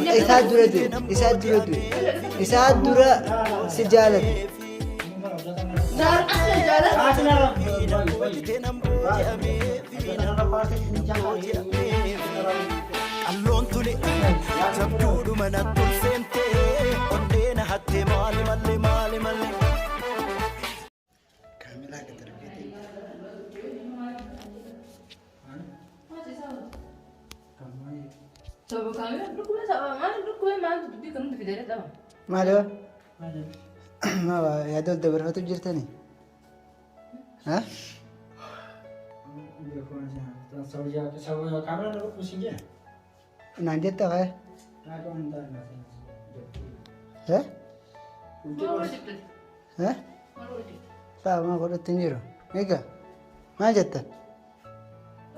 Isaa dura du'e. Isaa dura du'e. Isaa dura si jaalate. Naar asla jaalala. Alloon tuni jabduudhuma natti ol seentee onnee na hatte maali malee maali malee. Kaamilaa gad darbite. Sababa kaamilaa dhukkubee sababa maal dhukkubee maal dubbii kan hundi fidee dhaba. Maali waa? Maa yaada ol dabarfatu jirtani? Ha? Naan jetta ka'e? Eh? Maal hojjette? Eh? Maal hojjette? Sa'a godhatti hin jiru. Egaa maal jetta?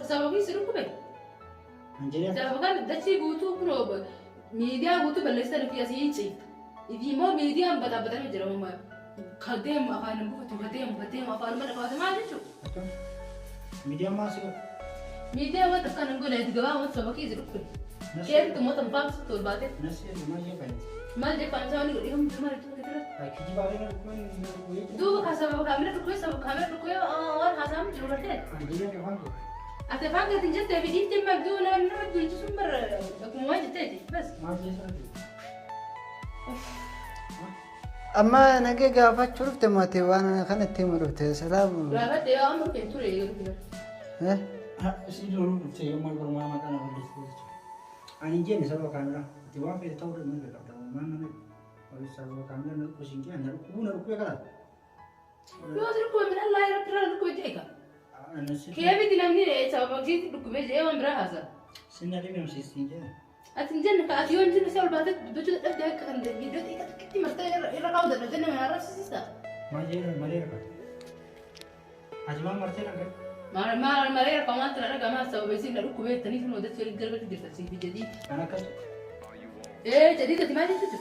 Sababii si dhukkube? Sababa kan dachii guutuu kunoo miidiyaa guutuu balleessan fi asii ciifta. Ifi immoo miidiyaan baxaabatamee jira mamma. Ka deemu afaan hin buufatu, ka deemu ka deemu afaan mana qabaate maal jechuudha? Miidiyaa wanta akkaan hin godhe gabaa wanta sababa kee si dhukkube. Keetti immoo tanfaamsi tol baate. Maal jeffaan isaa wani godhe hundi maal jechuudha jira. Duuba kan sababa kaamila dhukkube sababa kaamila dhukkube waan haasa'amu jiru gartee. Ati afaan keetiin jettee fi dhiiftee maal duuba nama nama duulchisuun bara akkuma waan jetteeti bas. Amma nagee gaafachuu dhufte maate waan kana itti himu dhufte salaam. Gaafadhe yoo amma dhufeen ture yeroo bira. Eh? Ani jenne sababa kaameraa ati waan fedhe ta'uu mirga qabda maal nama sababa kaameraa na dhukkubsiin jee na dhukkubuu na dhukkubee karaa. Yoo si dhukkube min Allah irratti irraa dhukkube jee egaa. Keefiti namni sababa keetti dhukkubee jee waan biraa haasa'a. Sinna dhibamsiisin jee. Ati hin jenne ati yoo hin jenne si ol baatee dubbachuu dadhabde akka kan viidiyoo xiqqaa xiqqeetti martee irra kaa'uu dadhabde nama arrabsiisista. Maal jee malee rakkate. Ati maal martee rakkate? Maal maal malee rakkoo maal tana dhagaa maal sababa isiin na dhukkubee jettanii sun odachuu waliin gargaartu jirta siif jedhii. Kan akkas Ee jedhii gati maal jechuutu?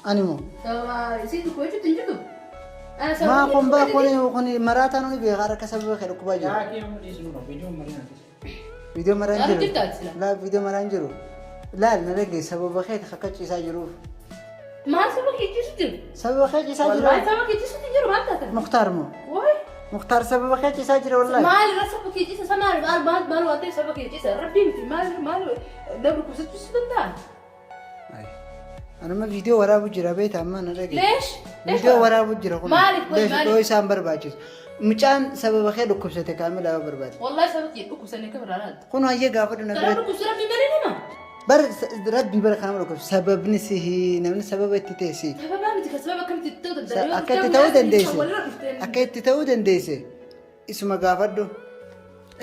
Ani moo? Sababa isiin dhukkubee jechuutu hin jirtu. Maa kun baa kun kun maraataan ni beekaa akka sababa kee dhukkubaa jiru. Yaa kee amma dhiisnu qaba viidiyoo malee naatis. Viidiyoo maraan Gaafa jiru. jirta ati sila. Laa viidiyoo maraan jiru. Laal na dhagaye sababa kee akka ciisaa jiruuf. Maal sababa kee ciisu jiru? Sababa kee ciisaa jiru. Wallahi sababa kee ciisutu jiru maal taatan? Muktaar moo? Waay. Muktaar sababa kee ciisaa jira wallahi. Maal irra sababa kee ciisa maal maal maal maal waan ta'eef sababa kee ciisa rabbii miti maal maal dabru kuusachiisuu danda'a? Anuma viidiyoo waraabu jira beektaa amma na dhagaye. Leesh. Viidiyoo waraabu jira kun. Maaliif kun Leesh maaliif? dhoo isaan barbaachisu. Mucaan sababa kee dhukkubsate kaamilaa yoo barbaade. Wallahi sababa kee dhukkubsanii akka biraa laata. Kun hayyee gaafadhu na Kana biratti. dhukkubsu rabbii malee nama. Bar rabbii bara kana dhukkubsu sababni sihi namni sababa itti ta'e sihi. Sababaa miti kan sababa akkamitti ta'uu danda'a? Akka itti ta'uu dandeesse. Akka itti ta'uu dandeesse. Isuma gaafadhu.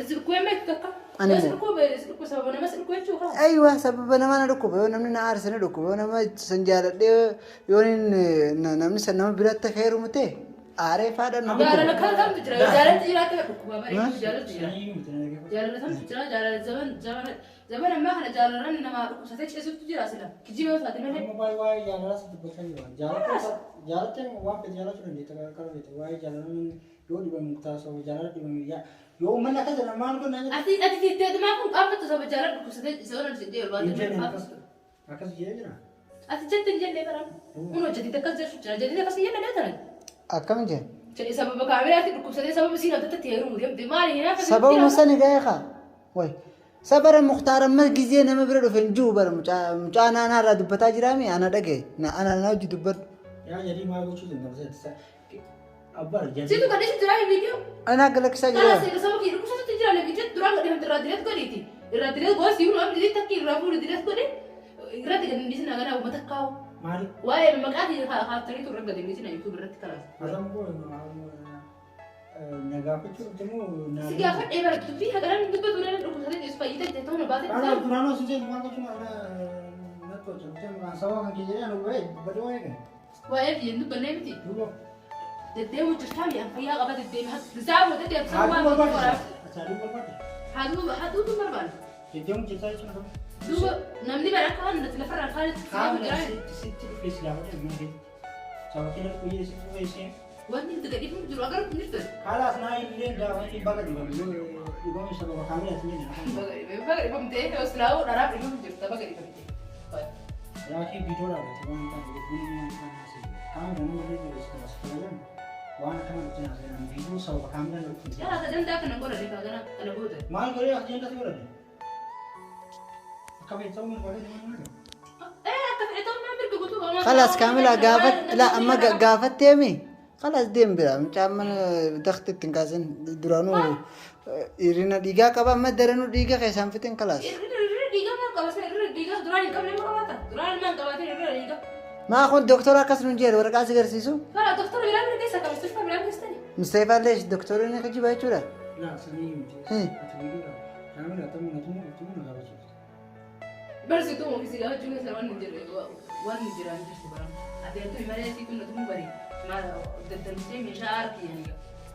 Dhukkubee meetu takka. Ani moo? Dhukkubee sababa nama si dhukkubee jechuudha. Aywa sababa nama na dhukkuba yoo namni na aarse na dhukkuba yoo nama san jaaladhee yoo namni san nama biratti akka heerumu ta'e aaree faadha na Jaalala dhukkuba. kan kamtu jira? Jaalalti jiraate dhukkuba bareedu jaalalti jira. Sanyii miti na dhaggeeffatu. Jaalala kamtu jira? Jaalala zaman zaman zaman ammaa kana jaalalaan nama dhukkubsatee ceesutu jira sila. Kijiba yoo taate malee. Amma baay'ee waa'ee jaalalaa si dubbachaa jiru. Jaalattee waan fedhe jaalachuu dandeetta qarqara feete waa'ee jaalalaa yoo dhibame taasisa jaalala dhibame yoo uummanni akkas jedhan maal godhan jedhan. Ati ati teettee maa kun qaamatu saba jaalala dhukkubsatee isa oolan si jedhu Hin jenne baate. akkas akkas jedhee jira. Ati jette hin jennee bara. Kun hojjetite akkas jechuun jira. Jette akkas hin jenne tanan. Akkam jee? Jedhe sababa kaameraatti dhukkubsatee sababa isiin addatti heerumu deemte maali hin hafe. Sababuma sani ga'ee kaa. Way. Sabara Muktaar amma gizee nama bira dhufe hin jiru bara mucaa naanaa irraa dubbataa jiraami ana dhagaye ana na hojii dubbadhu. Yaa jedhii maal gochuu danda'u? Abbar jedhii. Situ gadhiisu jira viidiyoo. Ana galakkisaa Kana jira. seera saba kee dhukkubsatutti jira viidiyoo duraan gadhiifamte irraa direet godhiiti. Irraa direet godhi siif nama direet takki irraa fuudhi direet godhi. Irratti gadi hin dhiisina ganaa uummata kaa'u. Maali? Waa'ee maqaa kee haaftanii turre gadi hin dhiisina YouTube irratti kalaas. Haasaan koo na gaafachuu dhufte moo na. Si gaafadhee bara dubbii hagaran dubbatu nama dhukkubsatee ciisu fayyita jettee ta'uu baatee Kana duraan osoo hin maal gochuun ana natti hojjetu maqaan sababa kan kee jedhee ana waa'ee dubbadhe waa'ee kan. Waa'ee biyya hin dubbannee miti. Duuba. Deddeemu jirtaa mi'a fayyaa qaba deddeemu. Bisaa booda deemsa Haaduu waan barbaachisa. Haaduu barbaachisa. Haaduu haduutu barbaada. Deddeemu jirtaa jechuun akkam. Duuba namni bara akka waan natti lafarraa kaanitti Qaama jira. sitti dhufee si gaafadhe mana keetti. Sababa kee dhufee sitti dhufee ishee. Wanti itti gadhiifamu jiru agarru hin jirtu. Kalaas naa illee gaafatii baga dhibame yoo dhibame sababa kaamilaa hin jenne. Baga dhibamtee yoo silaa'uu dharaaf dhibamu jirta baga dhibamtee. Yaakii viidiyoo dhaabate waan hin taane lubbuun waan hin taane haasa'e. Kaamera nama illee jiru as fayyadamu waan akkana wajjin haasa'e viidiyoo sababa kaamera na dhukkubse. Yaa ajandaa kana godhate kana kana booda. Maal godhee ajandaa si godhate? Akka fedhe ta'uu barbaade maal godhe? Ee akka fedhe ta'uu maal mirga guutuu qaba. Khalaas kaamila gaafat la amma gaafatteemi. Khalaas deem bira mucaan mana dakti ittiin kaasin duraanuu hir'ina dhiigaa qaba amma daranuu dhiiga keessaan fixin khalaas. Irra dhiigaa maal qaba irra dhiigaa duraan hin qabne maal qabaata? Duraan maal qabaateen irra dhiigaa? Maa kun doktora akkas nuun jedhe waraqaa si agarsiisu. Kala doktora biraa bira keessa qabsiisu biraa keessani. Mustafaallee doktorri ni kijiba jechuudha. Laa sanii miti. Ati viidiyoo dhaabate. Kaamera ta'uu na tumuu tumuu na gaafachiifte. Barsiituu ofii gaafachuu keessa waan hin jirre waan hin jiraan jirtu bara. Ati atu malee siitu na tumuu bari. Maal daddarbitee meeshaa harki yani.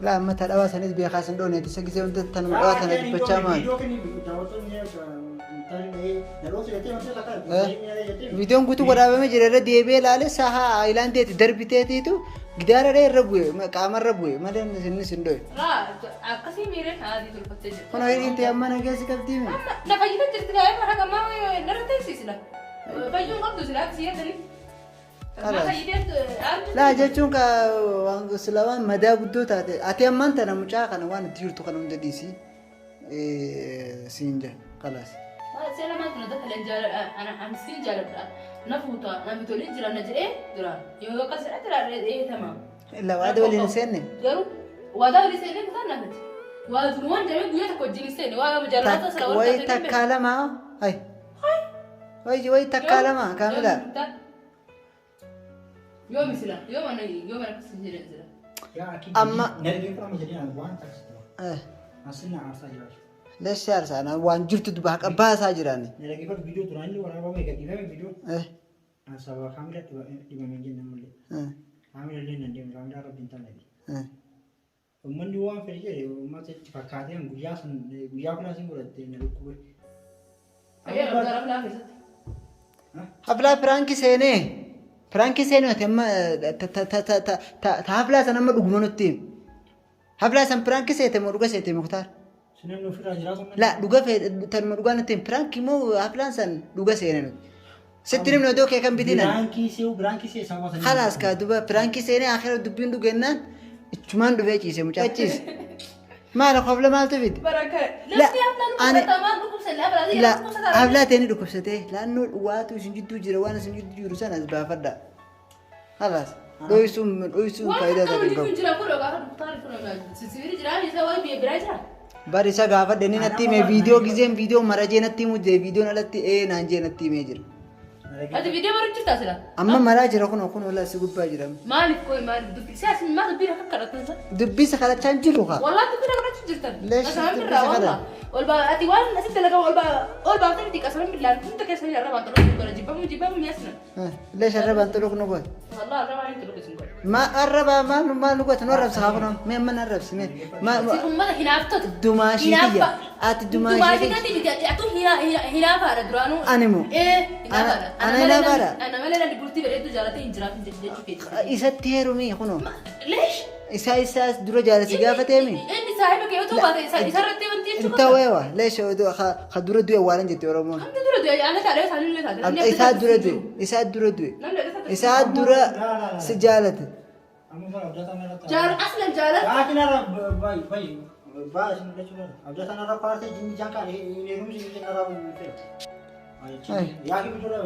Laa amma tadhawaa sanis beekaa sin dhoone isa gisee hunda tanuma dhawaa tana dubbachaa maal. Viidiyoo kenni daawwattoonni Viidiyoon guutuu waraabamee jira irra deebi'ee ilaale saha aayilaandeeti darbiteetiitu gidaara irra bu'e qaamarra bu'e malee innis hin dho'e. Raa akkasii miireen haadii tolfattee jirti. Kun hiriin ta'e amma nageessi qabdii mi? Amma na fayyita jirti gaa'ee mara gammaa narra teessisila. Fayyuun qabdu sila akkasii yaadanii. Laa jechuun ka waan sila waan madaa guddoo taate ati ammaan tana mucaa kana waan itti jirtu kana hunda dhiisi siin jaa kalaas. Seera maal kana dakkaleen jaaladha ana siin jaaladha na fuuta na bitoliin jira na jedhee duraan yoo akkas jedha jira dheetama. Illa waada waliin hin seenne. Garuu waadaa waliin seenne kutaan naafati. Waaduma waan jedhamee guyyaa tokko wajjin hin seenne waa jaalladha sala Wayi takkaa lama hay. Wayi wayi takkaa lama kaamila. Yoo misila yoo mana yoo mana akkas hin jedhan sila. Amma- Nargee kun amma jedhee waan taksiti. Asin na aarsaa jiraatu. Leessi aarsaa waan jirtu duba haqa baasaa jirani. Nargee kun viidiyoo duraan inni waraabame gadhiifame viidiyoo. Sababa kaamera dhibame hin jenne ammallee. Kaamera illee nan deemu kaamera rabbi hin taane. Uummanni waan fedhe jedhe uummata itti fakkaatee guyyaa sun guyyaa kun asin godhatte na dhukkube. Fayyada gara filaa keessatti. Haflaa piraankii seenee piraankii seenee ati amma ta haflaa san amma dhuguma nutti himi. Haflaa san piraankii seete moo dhuga seete Muktaar? Sinamni ofirraa jiraatu. La dhuga tanuma dhugaa nutti himi piraankii moo haflaan san dhuga seene nuti. Sitti himne odoo kee kan bitinan. Biraankii se'u biraankii se'e sababa sanii. Khalaas kaa duba piraankii seenee akhira dubbiin dhugennaan ichumaan dhufee ciise mucaa ciise. Maal hafla maaltu fide? Baraka. La, Namni haflaan ani- dhukkubsataa maal dhukkubsanne haflaan La dhukkubsataa. haflaa ta'e ni dhukkubsatee laannoo waatu isin jidduu jira waan isin jidduu jiru sana as baafadha. Khalaas dhoysuun dhoysuun Waan faayidaa akka tokko hin waliin qabu. jira kun gaafa muktaar kun sibiili jira isa wayi biyya biraa jira. Bari isa gaafadhe inni natti hime viidiyoo gizeen viidiyoo marajee natti himu jee viidiyoon alatti ee naan jee natti himee jira. Ati viidiyoo baru jirtaa sila. Amma maraa jira kunoo kunoo laa si gubbaa jira. Maaliif qoy maaliif dubbi siyaasni maal dubbii akka kadhatan sa. Dubbisa kadhachaa hin jiru kaa. Wallah dubbii akka kadhachuu jirtan. Leesh Qasaman dubbisa birraa kadha. wallah. Ol baa ati waan asitti dalagaa ol baa ol baaftee miti qasaman billaan hunda keessanii arrabaan xuluq godha jibbamu jibbamu mi'aasna. Leesh arrabaan xuluq nu godhe. Wallah arrabaan hin xuluq isin godha. Ma arrabaa maal maal nu godhe nu arrabsa haa kunoo mee amma na arrabsi mee. Ma Si ummata hinaaftota. Dumaashii tiyya. Ati dumaashii tiyya. Dumaashii tiyya miti atu hinaafaadha duraanuu. Ani moo? Ee hinaafaadha. Ana hinaafaadha? Ana malee namni bultii bareedduu jaalatee hin jiraatin jechuu keeti. Isatti heerumii kunoo. Leesh. Isaa isaas dura jaalasi gaafateemi. Inni saahiba kee otoo baate isarratti wanti jechuu Inta weewa leesh ka dura du'e awwaalan jette Oromoon. Kamtu dura du'e ana taatee isaanii illee taate. Isaa dura du'e isaa dura du'e isaa dura si jaalate. Amma bara abdataa narra Jaal aslan jaalala. Gaafi narra bayi bayi bayi isin lachuu narra abdataa narra paartee jinni jaan kaan hin heerumsi hin narra. Yaaki bituu dha.